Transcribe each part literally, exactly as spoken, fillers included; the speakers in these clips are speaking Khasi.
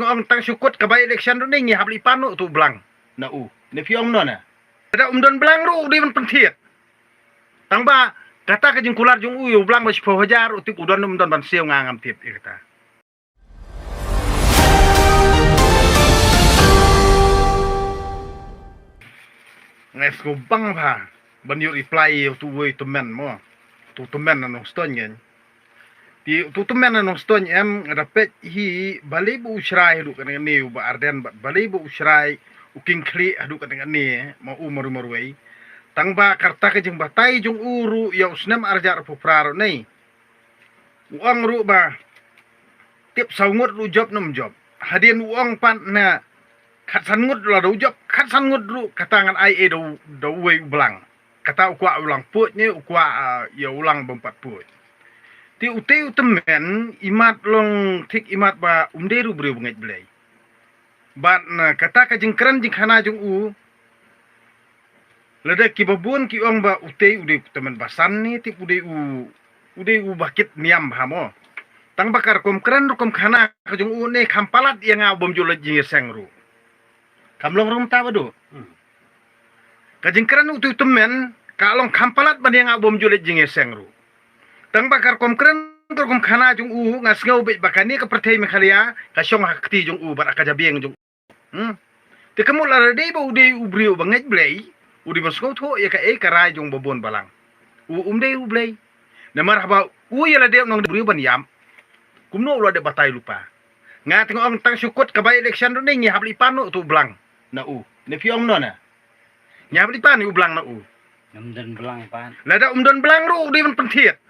ong tang shu kut ka by election ruh ne ngi hap leit pan ruh utu u Blang na u. Ne phi ong no na. Lada um don Blang ruh u dei ban pynthied. Tang ba kata ka jingkular jong u ïa u Blang ba shiphew hajar u tip u don um don ban siew nga ngam tip ïa kata. Nga sngewbang bha ban ïoh reply ïa utu uwei u tymmen mo. Utu u tymmen na Nongstoiñ ngen. Te utu u tymmen na Nongstoiñ em nga da peit hi balei ba u Shrai haduh kane kane u Bah Ardent bad balei ba u Shrai u King Khlieh haduh kane kane ma u marwei marwei. Tang ba kata ka jingbatai jong u ruh ïa u snem arhajar arphew phra ruh ne. U ong ruh ba tip saw ngut ruh jop ne um jop. Hadien u ong pat na khatsan ngut la da u jop, khatsan ngut ruh kata ngan ai ei da u, da uwei u Blang. Kata u kwah u Lang puid ne u kwah, ah, ïa u Lang bym pat puid. Te utei u tymmen imat long thik imat ba um dei ruh briew bangeit Blei. Bad na kata ka jingkren jingkhana jong u lada kiba bun ki ong ba utei u dei u tymmen basan ne tip u dei u, u dei u ba kit niam bha mo. Tang ba ka rukom kren rukom khana ka jong u ne kham palat ïa nga u bym ju leit jingïaseng ruh. Kam long ruh mynta ba duh. Hmm. Ka jingkren utu u tymmen ka long kham palat ban ïa nga u bym ju leit jingïaseng ruh. Tang ba ka rukom kren ka rukom khana jong u nga sngew beit ba kane ka pyrthei Meghalaya ka shong ha ka kti jong u bad ha ka jabieng jong u. Hmm. Te ka mut lada dei ba u dei u briew bangeit Blei u dei ban sngewthuh ïa kaei ka rai jong u babun balang. U um dei u Blei. Namar haba u ïa lade u nang dei u briew ban ïap. Kumno u la dep batai lypa. Nga teng ong tang shu kut ka by election ruh ne ngi hap leit pan ruh utu u Blang na u. Ne phi ong no na. Ngi hap leit pan ïa u Blang na u. Ngam don Blang pat. Lada um don Blang ruh u dei ban pynthied.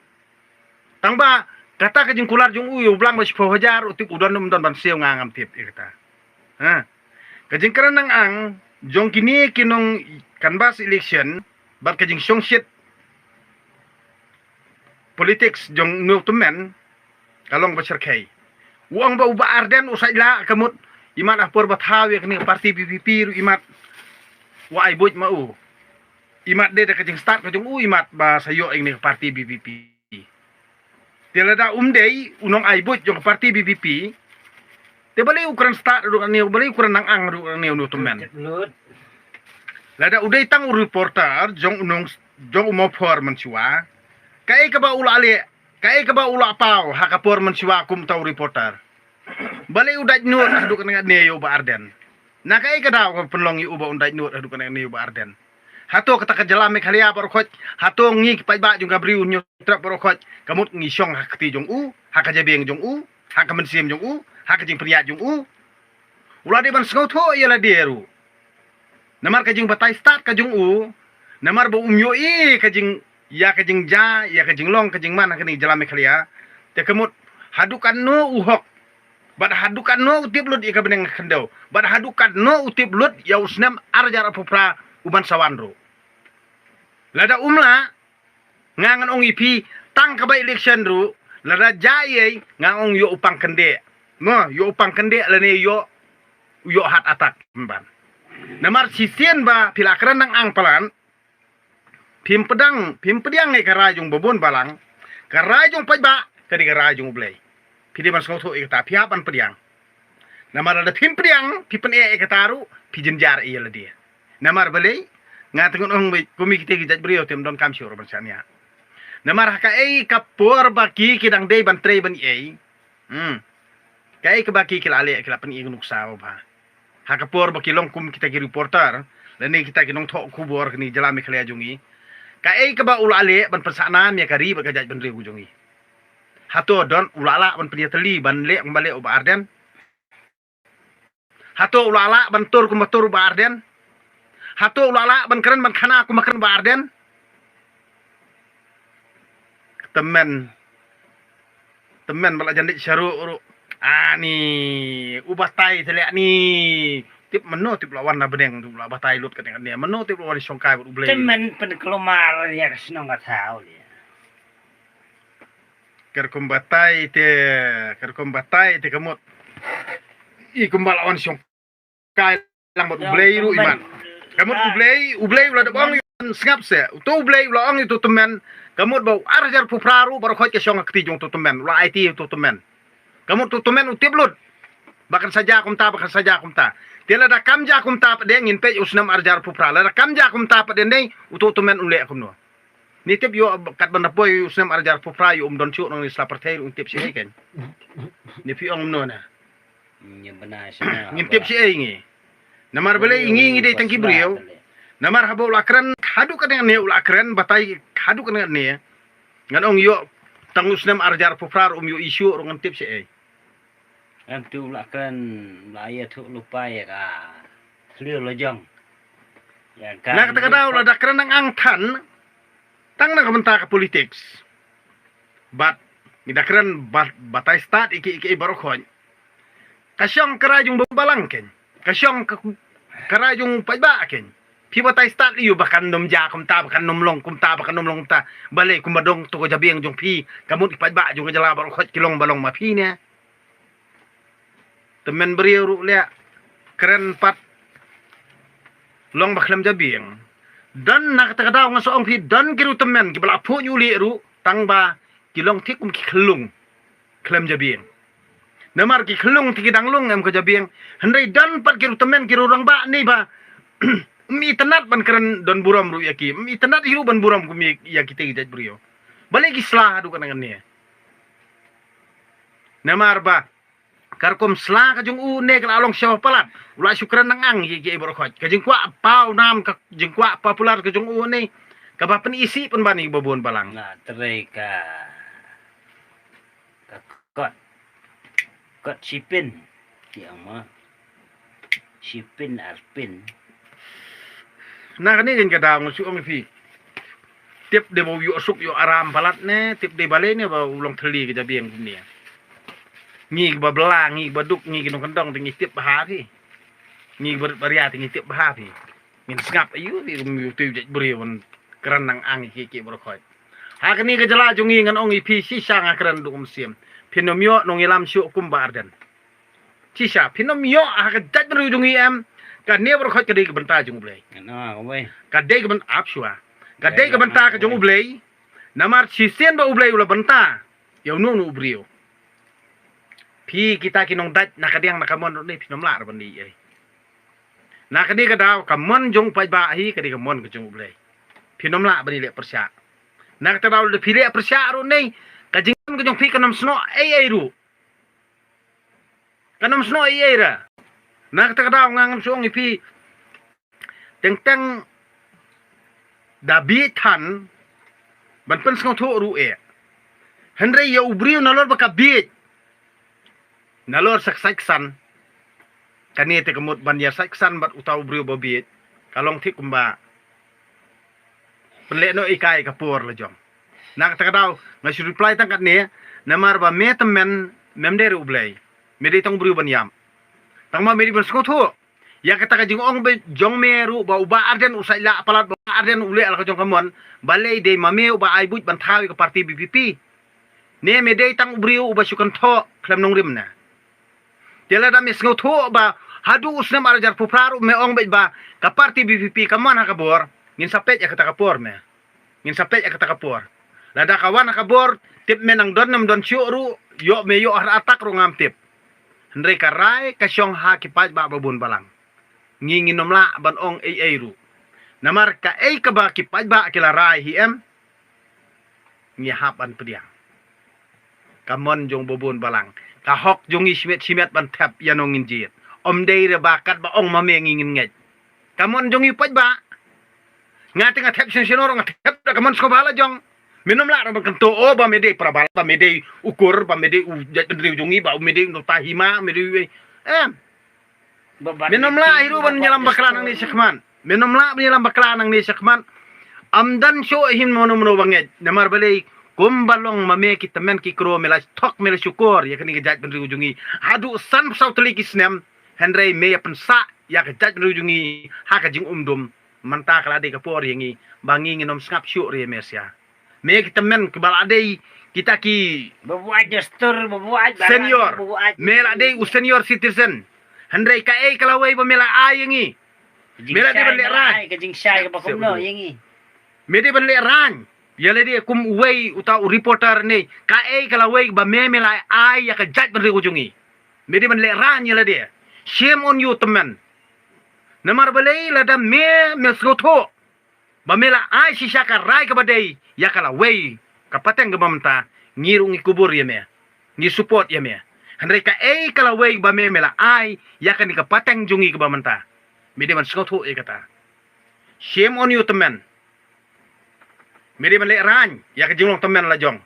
Tang ba kata ka jingkular jong u ïa u Blang ba shiphew hajar u tip u don um don ban siew nga ngam tip ïa kata. Ha. Ka jingkren nang ang jong kine ki nong canvass election bad ka jingshongshit politics jong une u tymmen ka long ba shyrkhei. U ong ba u Bah Ardent u sa ïa la ka mut imat ha por ba thaw ïa kane ka party VPP ruh imat u ai buit ma u. Imat dei da ka jingstad ka jong u imat ba sa ïoh ïa kane ka party VPP. Te lada um dei u nong ai buit jong ka party VPP. Te balei u kren stad ruh kane, balei u kren nang ang ruh kane une u tymmen. Lada u dei tang u reporter jong u nong jong u Mawphor mynshuwa. Kaei kaba u la leh, kaei kaba u la paw ha ka por mynshuwa kum uta u reporter. Balei u dait nud haduh kane kane ïa u Bah Ardent. Na kaei ka daw ka pynlong ïa u ba un dait nud haduh kane kane ïa u Bah Ardent. Hato kata ka jylla Meghalaya baroh khoit, hato ngi ki paidbah jong ka Bri u Hynñiewtrep baroh khoit ka mut ngi shong ha ka kti jong u, ha ka jabieng jong u, ha ka mynsiem jong u, ha ka jingpynïaid jong u. U la dei ban sngewthuh ïa lade ruh. Namar ka jingbatai stad ka jong u, namar ba um ïohi ka jing ïa ka jingjia ïa ka jinglong ka jingman ha kane ka jylla Meghalaya. Te ka mut haduh katno u hok bad haduh katno u tip lut ïa ka bneng khyndew bad haduh katno u tip lut ïa u snem arhajar arphew phra u ban sa wan ruh. Lada um lah nga ngan ong ïa phi tang ka by election ruh lada jia ei nga ong ïoh u pang kyndeh. Mo ïoh u pang kyndeh lane ïoh ïoh heart attack ban. Namar shisien ba phi la kren nang ang palat phim pdiang, phim pdiang ïa ka rai jong babun balang. Ka rai jong paidbah ka dei ka rai jong U Blei. Phi dei ban sngewthuh ïa kata phi hap ban pdiang. Namar lada phim pdiang phi pyneh ïa kata ruh phi jynjar ïa lade. Namar balei nga teng ong beit kum ïa kita ki jait briew te ym don kam shuh ruh ban shaniah. Namar ha kaei ka por ba ki ki dang dei ban trei ban ïa ei. Hmm. Kaei kaba ki ki la leh ki la pynïeng nuksa ba bha. Ha ka por ba ki long kum kita ki reporter lane kita ki nongthoh khubor kane ka jylla Meghalaya jong ngi. Kaei kaba u la leh ban pynsah nam ïa ka ri bad ka jaitbynriew jong ngi. Hato don u la lah ban pynïatylli ban leh kumba leh u Bah Ardent. Hato u la lah ban tur kumba tur u Bah Ardent. Hato u la lah ban kren ban khana kumba kren u Bah Ardent. Tymmen. Tymmen ba la jan dei sharu ru. Ani u batai te leh ni. Tip mano tip la wan na bneng tip la batai lut kane kane. Mano tip la wan shongkai bad U Blei. Tymmen pynkulmar ïa ka shnong ka thaw ïa. Ka rukom batai te ka rukom batai te ka mut. I kumba la wan shong kai lang bad U Blei ruh imat. Ka mut U Blei, U Blei u la dep ong sngap se. Uto U Blei u la ong ïa uto tymmen. Ka mut ba u arhajar phew phra ruh baroh khoit ka shong ha kti jong uto tymmen. U la aiti ïa uto tymmen. Ka mut uto tymmen u tip lut. Ba kan sa jia kumta, ba kan sa jia kumta. Te lada kam jia kumta pat de ngin peit u snem ar hajar arphew phra. Lada kam jia kumta pat de ne, uto u tymmen un leh kumno. Ngi tip ïoh kat ban da poi u snem ar hajar arphew phra ïoh um don shuh nong ngi sla pyrthei ruh ngin tip shi ei kan. Ngi phi ong kumno na. Ngin tip shi ei ngi. Namar balei ngi ngi dei tang ki briew. Namar haba u la kren haduh katne u la kren batai haduh katne. Ngan ong ïoh tang u snem ar hajar arphew phra ruh um ïoh issue ruh ngan tip shi ei. Em tu la kren la ïa tu lupa ïa ka. Khliu la jong. Ïa ka. Na kata ka daw lada kren nang ang than. Tang na ka bynta ka politics. Bad ngi da kren ba-, batai stad iki iki baroh khon. Ka shong ka rai jong balang ken. Ka shong ka, ka rai jong paidbah ken. Phi batai stad ïa u ba kan nym jia kumta, ba kan nym long kumta, ba kan nym long kumta. Balei kumba dong to ka jabieng jong phi, ka mut ki paidbah jong ka jylla baroh khon ki long ba long ma phi ne. Tymmen briew ruh leh kren pat long ba khlem jabieng. Don na kata ka daw nga sa ong phi don ki ruh tymmen kiba la phuh ïa u leh ruh tang ba ki long thik kum ki khyllung khlem jabieng. Namar ki khyllung te ki dang lung em ka jabieng. Hynrei don pat ki ruh tymmen ki ruh rangbah ne ba ym itynnad ban kren don burom ruh ïa ki. Ym itynnad hi ruh ban burom kum ïa ki te ki jait briew. Balei ki sla haduh ka nang ne. Namar ba ka rukom sla ka jong u ne ka la long sha palat. U la shu kren nang ang ïa ki ei baroh khot. Ka jingkwah paw nam ka jingkwah popular ka jong u ne kaba pyni isih pynban ïa ki babun balang. Nga trei ka, ka kot, kot shipin. Ki ong ma shipin arpin. Na kane kan ka daw nga shu ong ïa phi. Tip dei ba u ïoh suk ïoh aram palat ne, tip dei balei ne ba u long thylli ka jabieng kumne. Ngi kiba bla, ngi kiba duk, ngi ki nongkyndong te ngi tip bha phi. Ngi kiba rit baria te ngi tip bha phi. Ngin sngap aïu phi kum ïa u te u jait briew ban kren nang ang ïa ki ki baroh khot. Ha kane ka jylla jong ngi ngan ong ïa phi shisha nga kren duk mynsiem. Phin ym ïoh nongïalam shuh kum Bah Ardent. Shisha, phin ym ïoh ha ka jaitbynriew jong ngi em, kane baroh khot ka dei ka bynta jong U Blei. Ka dei ka bynta, ap shuwa. Ka dei ka bynta ka jong U Blei. Namar shisien ba U Blei u la bynta ïa uno uno u briew. Phi kita ki nongdait na ka diang na ka mon ruh ne phin ym lah ruh ban ïoh ei. Na kane ka daw ka mon jong u paidbah hi ka dei ka mon ka jong U Blei. Phin ym lah ban ïaleh pyrshah. Na kata daw lada phi leh pyrshah ruh ne ka jingmon ka jong phi kan ym snoh ei ei ruh. Kan ym snoh ei ei ruh. Na kata ka daw nga ngam shu ong ïa phi. Teng teng da bieit than ban pynsngewthuh ruh eh. Hynrei ïa u briew nalor ba ka bieit. Nalor sa ka sait ksan. Kane te ka mut ban ïa sait ksan bad uta u briew ba bieit. Ka long thik kumba pynleh noh ïa ka ïa ka por la jong. Na kata ka daw nga shu reply tang katne namar ba me tymmen mem dei ruh U Blei. Me dei tang u briew ban ïap. Tang ma me dei ban sngewthuh. Ïa kata ka jingong ba jong me ruh ba u Bah Ardent u sait lah palat ba u Bah Ardent u leh la ka jong ka mon. Balei dei ma me uba ai buit ban thaw ïa ka party B P P. Ne me dei tang u briew uba shu kynthoh khlem nongrim ne. Te lada me sngewthuh ba haduh u snem ar hajar phew phra ruh me ong beit ba ka party B P P ka mon ha ka bor, ngin sa peit ïa kata ka por me. Ngin sa peit ïa kata ka por. Lada ka wan ha ka bor, tip me nang don nem don shuh ruh, ïoh me ïoh ha attack ruh ngam tip. Hynrei ka rai ka shong ha ki paidbah ba bun balang. Ngi ngin ym lah ban ong ei ei ruh. Namar kaei kaba ki paidbah ki la rai hi em. Ngi hap ban pdiang. Ka mon jong ba bun balang. Ka hok jong ngi shimet shimet ban thep ïa nong ngin jied. Ym dei re ba katba ong ma me ngi ngin ngeit. Ka mon jong ngi paidbah. Nga te nga thep shen shen ruh nga thep da ka mon sngewbha la jong. Me nym lah ruh ban kyntu o ba me dei para bala, ba me dei u kur, ba me dei u jaitbynriew jong ngi, ba me dei u nongta hima, me dei u em. Me nym lah hi ruh ban ïalam bakla nangne shakhmat. Me nym lah ban ïalam bakla nangne shakhmat. Ym don shuh hi mano mano ba ngeit. Namar balei kumba long ma me ki tymmen ki kro me la thok me la shukor ïa kane ka jaitbynriew jong ngi. Haduh san phew saw tylli ki snem hynrei me ïa pynsah ïa ka jaitbynriew jong ngi ha ka jingum dum. Mynta ka la dei ka por ïa ngi ba ngi ngin ym sngap shuh re me sia. Me ki tymmen kiba la dei kita ki senior. Me la dei u senior citizen. Hynrei kaei ka lawei ba me la ai ïa ngi. Me la dei ban lehraiñ. Ka jingshai kaba kumno ïa ngi. Me dei ban lehraiñ. Ïa lade kum uwei uta u reporter ne kaei ka lawei ba me me la ai ïa ka jaitbynriew jong ngi. Me dei ban lehraiñ ïa lade. Shame on you, tymmen. Namar balei lada me, me sngewthuh ba me la ai shisha ka rai kaba dei ïa ka lawei ka pateng kaba mynta, ngi ruh ngi kubur ïa me, ngi support ïa me. Hynrei kaei ka lawei ba me, me la ai ïa kane ka pateng jong ngi kaba mynta? Me dei ban sngewthuh ïa kata. Shame on you, tymmen. Me dei ban lehraiñ ïa ka jinglong tymmen la jong.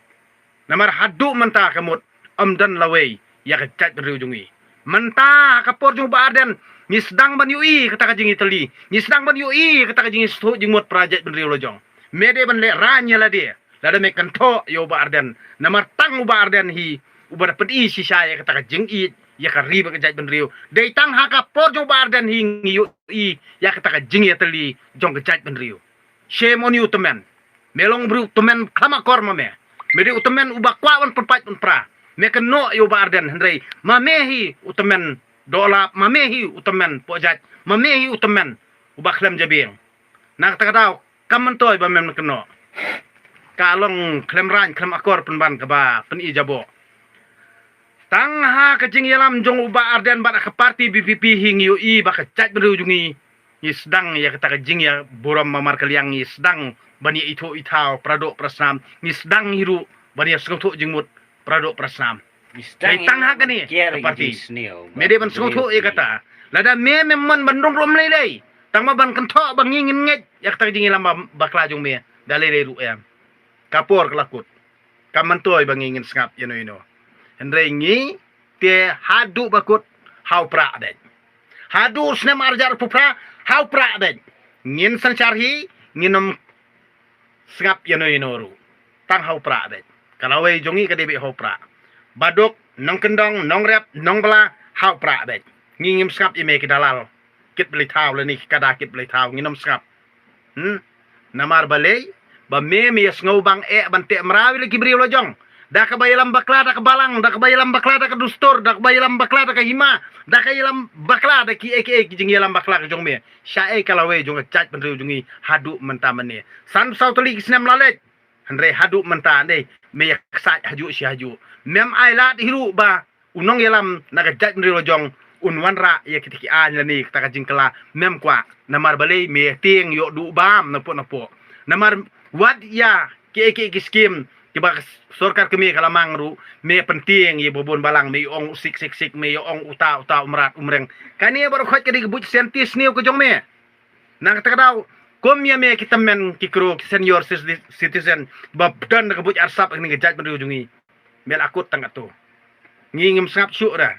Namar haduh mynta ka mut ym don lawei ïa ka jaitbynriew jong ngi. Mynta ha ka por jong u Bah Ardent ngi sdang ban ïohi kata ka jingïatylli, ngi sdang ban ïohi kata ka jingïasngewthuh jingmut para jaitbynriew la jong. Me dei ban lehraiñ ïa lade. Lada me kynthoh ïa u Bah Ardent, namar tang u Bah Ardent hi uba da pyni shisha ïa kata ka jingïeit ïa ka ri bad ka jaitbynriew. Dei tang ha ka por jong u Bah Ardent hi ngi ïohi ïa kata ka jingïatylli jong ka jaitbynriew. Shame on you, tymmen. Me long u briew tymmen kham akor ma me. Me dei u tymmen uba kwah ban pynpait pynpra. Me kynnoh ïa u Bah Ardent, hynrei ma me hi u tymmen dohlap, ma me hi u tymmen pohjait, ma me hi u tymmen uba khlem jabieng. Na kata ka daw kam myntoi ba mem kynnoh. Ka long khlem raiñ khlem akor pynban kaba pyni jaboh. Tang ha ka jingïalam jong u Bah Ardent bad ka parti V P P hi ngi ïohi ba ka jaitbynriew jong ngi, ngi sdang ïa kata ka jingïaburom markylliang, ngi sdang ban ïa ithuh ithaw para doh para snam, ngi sdang hi ruh ban ïa sngewthuh jingmut para doh para snam. Ngi sdang tang ha kane ka parti. Me dei ban sngewthuh ïa kata. Lada me, mem mon ban rung rum lei lei, tang ma ban kynthoh ba ngi ngin ngeit ïa kata ka jingïalam ba, bakla jong me da lei lei ruh em. Ka por ka la kut. Kam myntoi ba ngi ngin sngap ïano ïano. Hynrei ngi te haduh ba kut ha u prah beit. Haduh snem ar hajar arphew phra ha u prah beit. Ngin synshar hi, ngin ym sngap ïano ïano ruh. Tang ha u prah beit. Ka lawei jong ngi ka dei beit ha u prah. Baduk, Nongkyndong, Nongrep, Nongbla, ha u prah beit. Ngi ngim sngap ïa me ki dalal kit blei thaw lane ki kada kit blei thaw, ngin ym sngap. Hmm? Namar balei ba me, me ïa sngewbang eh ban teh mraw ïa la ki briew la jong. Da kaba ïalam bakla da ka balang, da kaba ïalam bakla da ka dustur, da kaba ïalam bakla da ka hima, da ka ïalam bakla da kiei kiei ki jingïalam bakla ka jong me. Shaei ka lawei jong ka jaitbynriew jong ngi haduh mynta mynne? San saw tylli ki snem la leit. Hynrei haduh mynta ne me ïa ksaid hajuh shi hajuh. Mem ai lad hi ruh ba u nongïalam na ka jaitbynriew la jong un wanrah ïa kita ki aiñ lane kata ka jingkylla, mem kwah. Namar balei? Me ïa tieng ïoh duh bam napoh napoh. Namar wat ïa kiei kiei ki skim kiba ka sorkar kmie ka la mang ruh, me ïa pyntieng ïa ba bun balang, me ïa ong u sik sik sik, me ïa ong uta uta, u mrad u mreng. Kane baroh khoit ka dei ka buit scientist sniew ka jong me. Na kata ka daw, kum ïa me ki tymmen ki kro ki senior citi-, citizen ba don da ka buit arsap ha kane ka jaitbynriew jong ngi, me la kut tang katto. Ngi ngim sngap shuh ra.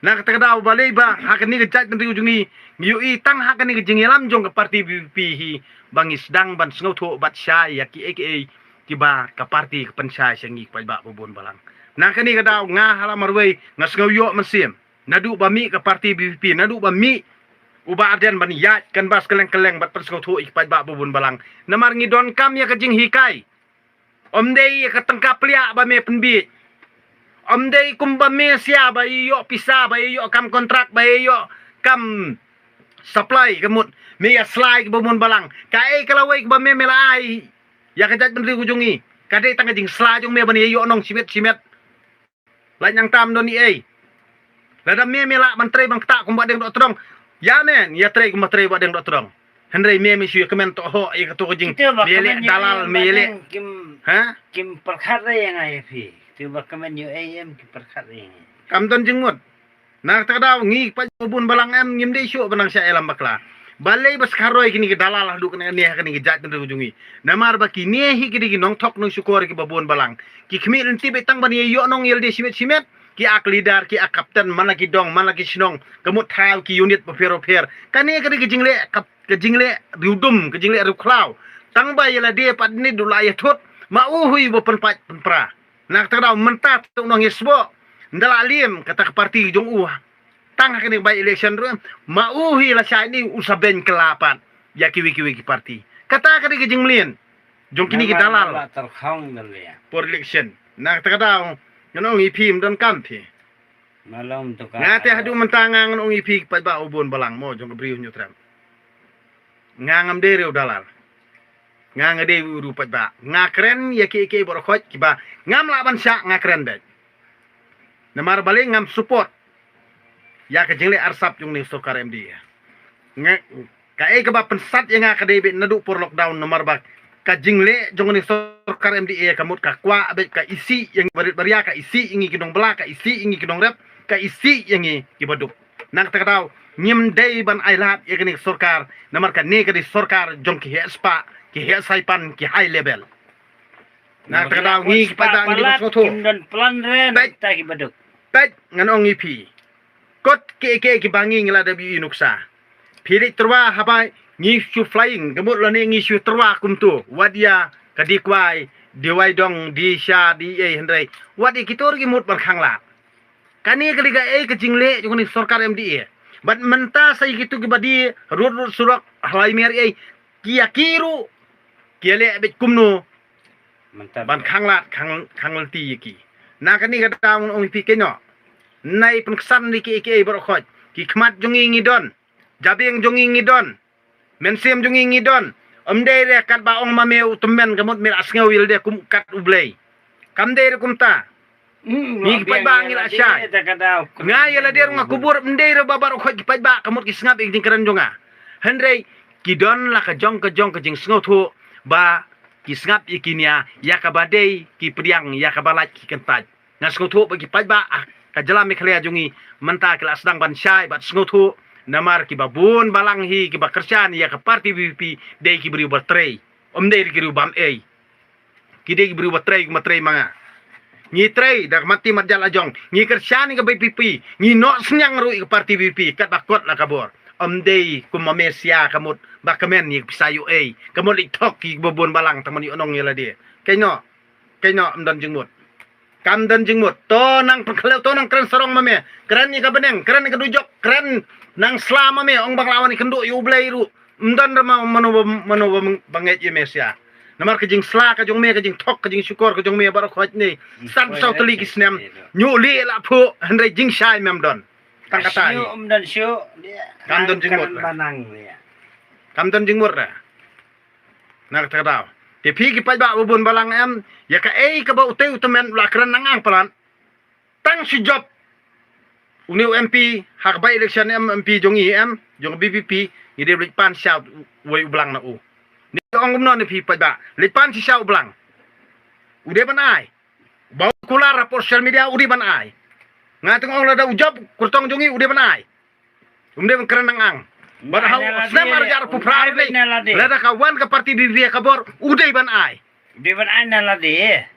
Na kata ka daw balei ba ha kane ka jaitbynriew jong ngi, ngi ïohi tang ha kane ka jingïalam jong ka parti V P P hi ba ngi sdang ban sngewthuh bad shai ïa kiei kiei kiba ka parti ka pynshai sha ngi ki paidbah ba bun balang. Na kane ka daw nga ha la marwei nga sngew ïoh mynsiem. Naduh ba mih ka parti V P P, naduh ba mih u Bah Ardent ban ïaid canvass kylleng kylleng bad pynsngewthuh ïa ki paidbah ba bun balang. Namar ngi donkam ïa ka jinghikai. Ym dei ïa ka tyngka pliah ba me pynbiej. Ym dei kumba me sia ba ïoh pisa, ba ïoh kam kontrak, ba ïoh kam supply, ka mut me ïa slai ki ba bun balang. Kaei ka lawei kaba me, me la ai ïa ka jaitbynriew ka jong ngi? Ka dei tang ka jingslai jong me ban ïa ïoh nong shimet shimet. Lait nang tam don i ei. Lada me, me lah ban trei ban ktah kum Bah Deng Dohtdong, ïa men ïa trei kum ba trei Bah Deng Dohtdong. Hynrei me, me shu ïa kmen toh ho ïa kato ka jing. Kito ba me ïa leh kmen ïa dalal, em, me ïa leh. Kim, ha? Kim pyrkhat re ïa nga ïa phi. Kito ba kmen ïa em, kim pyrkhat re ïa nga. Kam don jingmut. Na kata ka daw ngi pat ba bun balang em, ngim dei shuh ba nang shah ïalam bakla. Balei ba skharoi kine ki dalal haduh kane, ne ha kane ki jaitbynriew jong ngi? Namar ba kine hi ki dei ki nongthok nongshukor ki ba bun balang. Ki khmih lynti beit tang ban ïa ïoh nong ïalade shimet shimet. Ki ak leader, ki ak captain, man la ki dong, man la ki shnong, ka mut thaw ki unit bapher bapher. Kane ka dei ka jingleh kap-, ka jingleh riewdum, ka jingleh riewkhlaw. Tang ba ïalade pat ne du la ïathut, ma u hui ba pynpait pynpra. Na kata ka daw mynta tu nong ïasboh, nda la liem kata ka parti jong u. Tang ha kane ka by election ruh, ma u hi la shai ni u sa beiñ kylla pat ïa kiwei kiwei ki parti. Kata ka dei ka jingmlien jong kine ki dalal. Por election. Na kata ka daw ngan ong ïa phi, ym donkam phi. Nga te haduh mynta nga ngan ong ïa phi ki paidbah ba bun balang mo jong ka Bri u Hynñiewtrep. Nga ngam dei riew dalal. Nga nga dei u riew paidbah. Nga kren ïa kiei kiei baroh khoit kiba ngam lah ban shah, nga kren beit. Namar balei? Ngam support ïa ka jingleh arsap jong kane ka sorkar M D A. Nga, kaei kaba pynsat ïa nga ka dei beit naduh por lockdown, namar ba ka jingleh jong kane ka sorkar M D A ka mut ka kwah beit ka isih ïa ngi barit baria, ka isih ïa ngi ki nongbylla, ka isih ïa ngi ki nongrep, ka isih ïa ngi ki baduk. Na kata ka daw ngim dei ban ailad ïa kane ka sorkar, namar kane ka dei sorkar jong ki heh spah, ki heh saipan, ki high level. Na kata ka daw ngi ki paidbah ngi dei ban sngewthuh. Kim don plan re na kita ki baduk. Peit, ngan ong ïa phi. Kot kiei kiei kiba ngi ngi la dep ïohi nuksa. Phi leit tyrwa haba ngi shu flying, ka mut lane ngi shu tyrwa kumto. Wat ïa ka dih kwai, dih wai dong, dih sha, dih ei, hynrei wat ïa kito ruh ki mut ban khanglad. Kane ka dei kaei ka jingleh jong kane ka sorkar M D A. Bad mynta sa ïa kito kiba die rud rud surok ha Laimer ei, ki ïa ki ruh ki ïa leh beit kumno ban khanglad, khang, khanglynti ïa ki. Na kane ka daw ngan ong ïa phi keiñ noh. Nai pynksan ïa kiei kiei baroh khoit. Ki khmat jong ngi ngi don. Jabieng jong ngi ngi don. Mynsiem jong ngi ngi don. Ym dei re katba ong ma me u tymmen ka mut me la sngew ïa lade kum kat U Blei. Kam dei re kumta. Ngi ki paidbah ngi la shai. Nga ïa lade ruh nga kubur, ym dei re ba baroh khoit ki paidbah ka mut ki sngap ïa ka jingkren jong nga. Hynrei ki don la ka jong ka jong ka jingsngewthuh ba ki sngap ïa ki nia, ïa kaba dei ki pdiang, ïa kaba lait ki kyntait. Nga sngewthuh ba ki paidbah, ah, ka jylla Meghalaya jong ngi mynta ki la sdang ban shai bad sngewthuh, namar kiba bun balang hi kiba kyrshan ïa ka party V P P dei ki briew ba trei. Ym dei ki briew bam ei. Ki dei ki briew ba trei, kumba trei ma nga. Ngi trei da ka mat ti mat jat la jong. Ngi kyrshan ïa ka V P P. Ngi noh synñiang ruh ïa ka party V P P katba kot la ka bor. Ym dei kum ma me sia ka mut ba kmen ïa ka pisa ïoh ei. Ka mut leit thok ïa kiba bun balang tang ban ïoh nong ïa lade. Keiñ noh. Keiñ noh, ym don jingmut. Kam don jingmut. To nang pynkhlem, to nang kren sarong ma me. Kren ïa ka bneng, kren ïa ka dujok, kren nang sla ma me, ong ba nga la wan ïakynduh ïa U Blei ruh. Ym don re ma mano, mano ba ngeit ïa me sia. Namar ka jingsla ka jong me, ka jingthok, ka jingshukor ka jong me baroh khoit ne. San saw tylli ki snem. Ñiuh lieh la phuh, hynrei jingshai mem don. Tang kata hi. Kam don jingmut re. Kam don jingmut re. Na kata ka daw. Te phi ki paidbah ba bun balang em, ïa kaei kaba utei u tymmen u la kren nang ang palat. Tang shu jop. Une u M P ha ka by election em, M P jong ngi em, jong ka V P P, ngi dei leit pan sha uwei u blang na u. Ni ong kumno ne phi paidbah, leit pan sha u blang. U dei ban ai. Ba u kular ha social media u dei ban ai. Nga teng ong lada u jop kyrtong jong ngi u dei ban ai. Um dei ban kren nang ang. Bad ha u snem ar hajar arphew phra lada ka wan ka party V P P ha ka bor u dei ban ai. U dei ban ai na lade.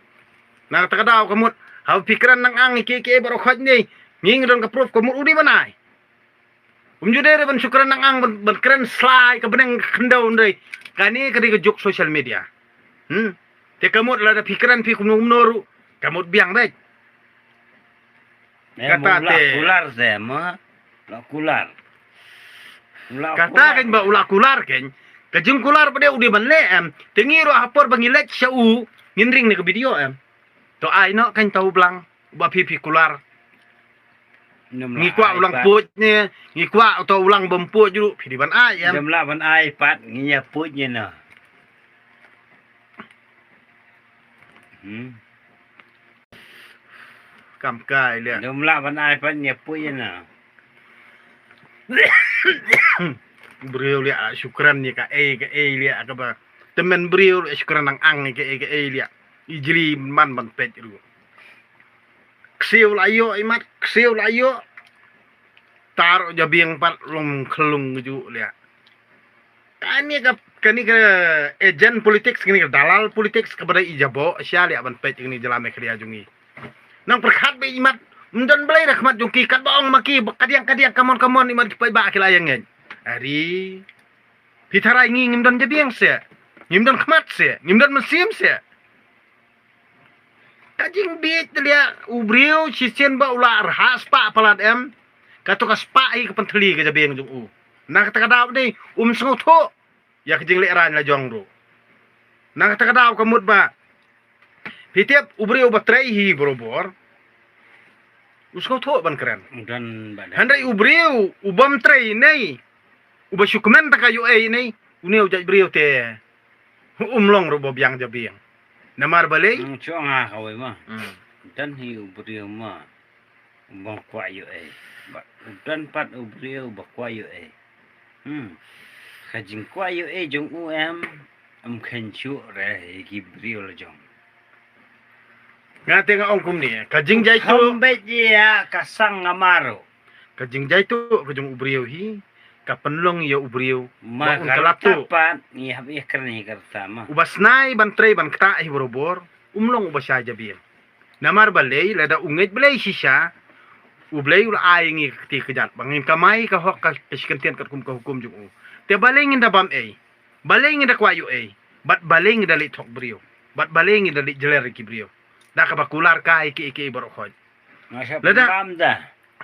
Na kata ka daw ka mut ha u phi kren nang ang kiei kiei baroh khoit ne. Ngi ngi don ka proof ka mut u dei ban ai. Um ju dei re ban shu kren nang ang ban, ban kren slai ka bneng khyndew ndei. Kane ka dei ka juk social media. Hmm. Te ka mut lada phi kren phi kumno kumno ruh ka mut biang beit. Kata te. Kular se ma. La kular. Kata keiñ ba u la kular keiñ. Ka jingkular ba dei u dei ban leh em. Te ngi ruh ha por ba ngi leit sha u ngin ring ne ka video em. To ai noh keiñ ta u blang. Ba phi phi kular. Ngi kwah u lang puj ne, ngi kwah to u lang bym puj ruh, phi dei ban ai em. Dei ban ai pat, ngi ïa puj ne na. Hmm. Kam kai leh. Dei ban ai pat, ngi ïa puj ne na. Briew leh shu kren ïa kaei kaei leh kaba. Tymmen briew leh shu kren nang ang ïa kaei kaei leh. I jli man ban peit ruh. Ksiew la ïoh i mat, ksiew la ïoh. Tar jabieng pat long khlung ju leh. Kane ka, kane ka agent politics, kane ka dalal politics kaba dei i jabo sha leh ban peit kane jylla Meghalaya jong ngi. Nang pyrkhat beit i mat, ym don blei da khmat jong ki katba ong ma ki, kadiang kadiang kamon kamon i mat ki paidbah ki la ïa ngeit. Ari. Phi tharai ngi ngim don jabieng se, ngim don khmat se, ngim don mynsiem se. Ka jingbieit te leh u briew shisien ba u la rhah spah palat em. Kato ka spah hi ka pynthylli ka jabieng jong u. Na kata ka daw dei um sngewthuh ïa ka jingleh rain la jong ruh. Na kata ka daw ka mut ba phi tip u briew ba trei hi barobor u sngewthuh ban kren. Hynrei u briew u bym trei ne uba shu kmen ta ka ïoh ei ne, une u jait briew te um long ruh ba biang jabieng. Namar balei? Nang shu nga kawei ma. Hmm. Dan hi u briew ma. Bang kwah ïoh ei. Don pat u briew ba kwah ïoh ei. Hmm. Ka jingkwah ïoh ei jong u em, em khein shuh re ïa ki briew la jong. Nga te nga ong kumne, ka jingjai tu. Kham beit ïa ka sang nga maru. Ka jingjai tu ka jong u briew hi, ka pynlong ïa u briew. Ma ba un ka kalap tu. Pat ngi hap ïa kren hi ka rta ma. Uba snai ban trei ban ktah hi barobor, um long uba shai jabieng. Namar balei lada u ngeit Blei shisha, u Blei u la ai ngi ka kti ka jat ba ngin kamai ka hok ka, ka shi kyntien katkum ka hukum jong u. Te balei ngin da bam ei, balei ngin da kwah ïoh ei, bad balei ngin da leit thok briew, bad balei ngin da leit jler ïa ki briew da kaba kular kai ki ki baroh khoit. Nga sha lada pynbam da.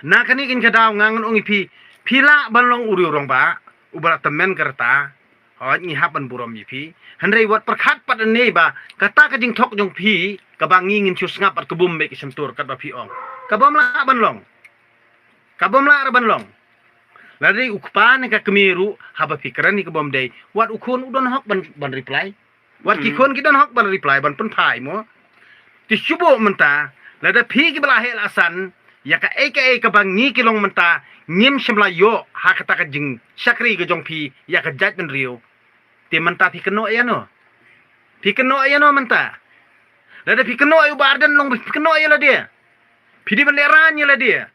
Na kane kane ka daw nga ngan ong ïa phi, phi lah ban long u riewrangbah uba la tymmen ka rta. Hooid, ngi hap ban burom ïa phi. Hynrei wat pyrkhat pat ne ba kata ka jingthok jong phi kaba ngi ngin shu sngap bad ka bym beh ka shyntur katba phi ong. Ka bym lah ban long. Ka bym lah ban long. Lada dei u kpa ne ka kmie ruh haba phi kren ïa ka bym dei, wat u khun u don hok ban, ban reply. Wat ki Hmm. khun ki don hok ban reply ban pynphai mo. Te shu buh mynta, lada phi kiba la heh la san ïa kaei kaei kaba ngi ki long mynta ngim shym la ïoh ha kata ka jingshakri ka jong phi ïa ka jaitbynriew. Te mynta phi kynnoh ïano? Phi kynnoh ïano mynta? Lada phi kynnoh ïa u Bah Ardent Long, phi kynnoh ïa lade. Phi dei ban lehraiñ ïa lade.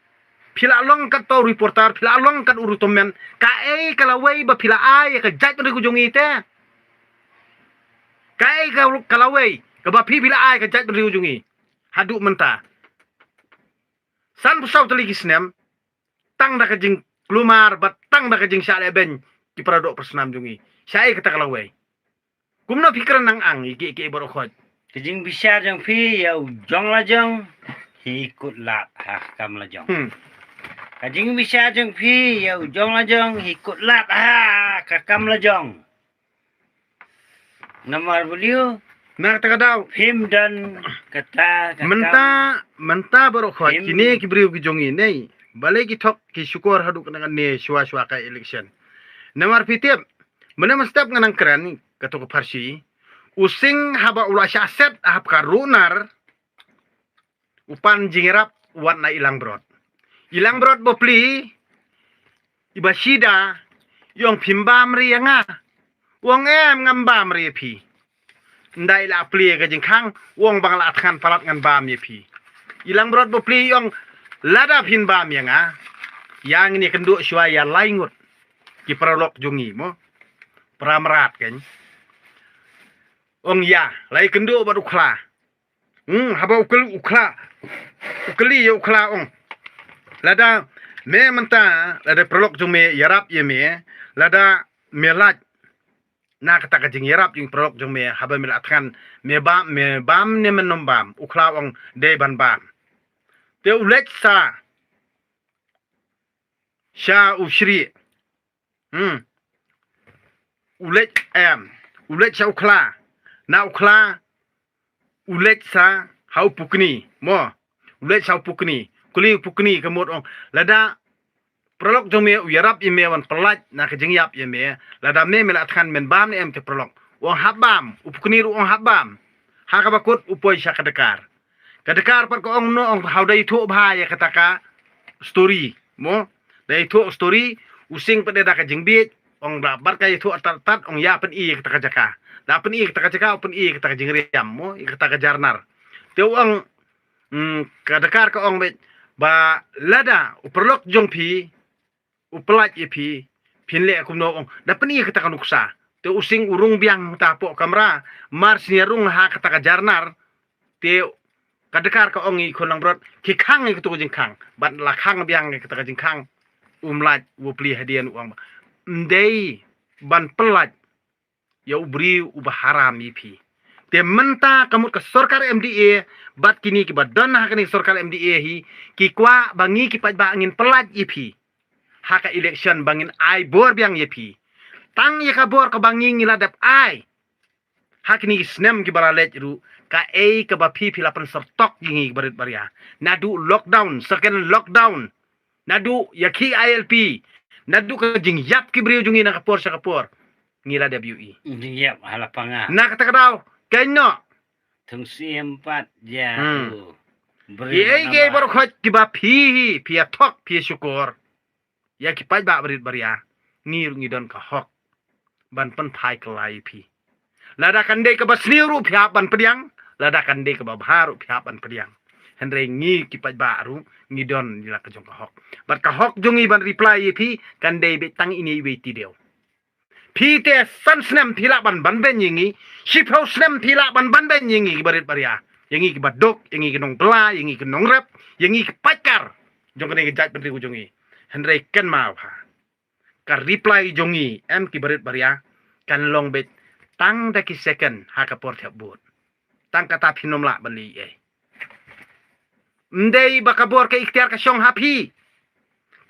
Phi la long kat u reporter, phi la long kat u riewtymmen. Kaei ka lawei ba phi la ai ïa ka jaitbynriew ka jong ngi te? Kaei ka, ka lawei kaba phi, phi la ai ka jaitbynriew jong ngi haduh mynta? Sanphew saw tylli ki snem, tang da ka jingkulmar bad tang da ka jingshah lehbeiñ ki paradoh parasnam jong ngi. Shaei kata ka lawei? Kumno phi kren nang ang ïa ki, ki baroh khoit? Ka jingbishar jong phi ïa u jong la jong, hi kut lad ha ka kam la jong. Hmm. Ka jingbishar jong phi ïa u jong la jong, hi kut lad ha ka kam la jong. Namar balei? Na kata ka daw. Phim don kata ka mynta kam. Mynta baroh khoit. Phim. Kine ki briew ki jong ngi ne, balei ki thok ki shukor haduh kane kane shuwa shuwa ka election? Namar phi tip, mynne mynstep nga nang kren kato ka pharshi. U Sing haba u la shah set hap ka runar, u pan jingïarap wat na i Langbrot. I Langbrot ba plie, iba shida, i ong phim bam re ïa nga. U ong em, ngam bam re ïa phi. Ynda i la plie ka jingkhang, u ong ba nga la thngan palat ngan bam ïa phi. I Langbrot ba plie i ong lada phin bam ïa nga, ïa ngin ïakynduh shuwa ïa lai ngut ki paralok jong ngi mo. Para mrad kein. Ong ïa, la ïakynduh bad u Khla. Hmm, haba u kylli u Khla. U kylli ïa u Khla ong. Lada me mynta, lada paralok jong me ïarap ïa me, lada me lait na kata ka jingïarap jong paralok jong me, haba me la thngan, me bam, me bam ne men ym bam? U Khla ong dei ban bam. Te u leit sa sha u Shrieh. Hmm. U leit em, u leit sha u Khla. Na u Khla u leit sa ha u Pukni mo. U leit sha u Pukni. Kylli u Pukni ka mut ong, lada paralok jong me u ïarap ïa me wan pyllait na ka jingïap ïa me, lada me me la thngan men bam ne em te paralok? U ong hap bam. U Pukni ruh u ong hap bam. Ha kaba kut u poi sha ka Dkhar. Ka Dkhar pat ka ong no, ong ha u da ïathuh bha ïa kata ka story mo. Da ïathuh story, u Sing pat da ka jingbieit, ong da bad ka ïathuh tat tat, ong ïa pyni ïa kata ka jaka. Da pyni ïa kata ka jaka, u pyni ïa kata ka jingriam mo, ïa kata ka jarnar. Te u ong, hmm, ka Dkhar ka ong beit ba lada u paralok jong phi u pyllait ïa phi, phin leh kumno? Ong da pyni ïa kata ka nuksa. Te u Sing u rung biang ta hapoh kamra, mar syn ïa rung ha kata ka jarnar. Te ka Dkhar ka ong ïa i khun Langbrot, ki khang ïa katu ka jingkhang. Bad la khang biang ïa kata ka jingkhang, um lait, u plie hadien u ong ba ym dei ban pyllait ïa u briew uba haram ïa phi. Te mynta ka mut ka sorkar M D A bad kine kiba don ha kane ka sorkar M D A hi, ki kwah ba ngi ki paidbah ngin pyllait ïa phi ha ka election, ba ngin ai bor biang ïa phi. Tang ïa ka bor kaba ngi ngi la dep ai ha kine ki snem kiba la leit ruh, kaei kaba phi, phi la pynsyrtok ïa ngi barit baria? Naduh lockdown, second lockdown, naduh ïa ki I L P, naduh ka jingïap ki briew jong ngi na ka por sha ka por, ngi la dep ïohi. Jingïap ha la panga. Na kata ka daw, kein noh. Thung Siem pat ja Hmm. tu. Ki ei ki ei baroh khoit kiba phi hi, phi ïa thok, phi ïa shukor ïa ki paidbah barit baria, ngi ruh ngi don ka hok ban pynphai kylla ïa phi. Lada kan dei kaba sniew ruh phi hap ban pdiang, lada kan dei kaba bha ruh phi hap ban pdiang. Hynrei ngi ki paidbah ruh ngi don ïa la ka jong ka hok. Bad ka hok jong ngi ban reply ïa phi kan dei beit tang ine iwei ti dei. Phi te san snem phi lah ban ban beiñ ïa ngi, shiphew snem phi lah ban ban beiñ ïa ngi ki barit baria, ïa ngi kiba duk, ïa ngi ki nongbylla, ïa ngi ki nongrep, ïa ngi ki paidkar jong kane ka jaitbynriew jong ngi. Hynrei kynmaw ha ka reply jong ngi, em ki barit baria, kan long beit tang da ki second ha ka por thep vote. Tang kata phin ym lah ban leh ei. Ym dei ba ka bor ka iktiar ka shong ha phi.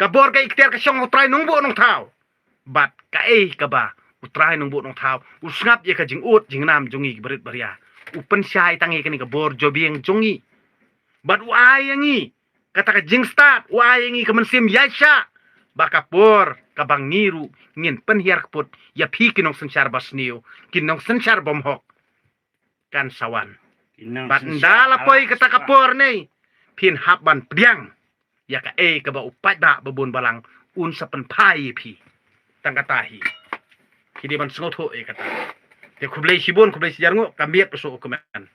Ka bor ka iktiar ka shong ha U Trai Nongbuh Nongthaw. Bad kaei kaba U Trai Nongbuh Nongthaw u sngap ïa ka jingud jingnam jong ngi ki barit baria, u pynshai tang ïa kane ka bor jobieng jong ngi. Bad u ai ïa ngi kata ka jingstad, u ai ïa ngi ka mynsiem ïaishah ba ka por kaba ngi ruh ngin pynhiar kput ïa phi ki nongsynshar ba sniew, ki nongsynshar bymhok kan sa wan. Bad ynda la poi kata ka por ne phin hap ban pdiang ïa kaei kaba u paidbah ba bun balang un sa pynphai ïa phi. Tang kata hi. Ki dei ban sngewthuh ïa kata. Te khublei shibun, khublei shihajar nguh, ka miet ba shu u kmen.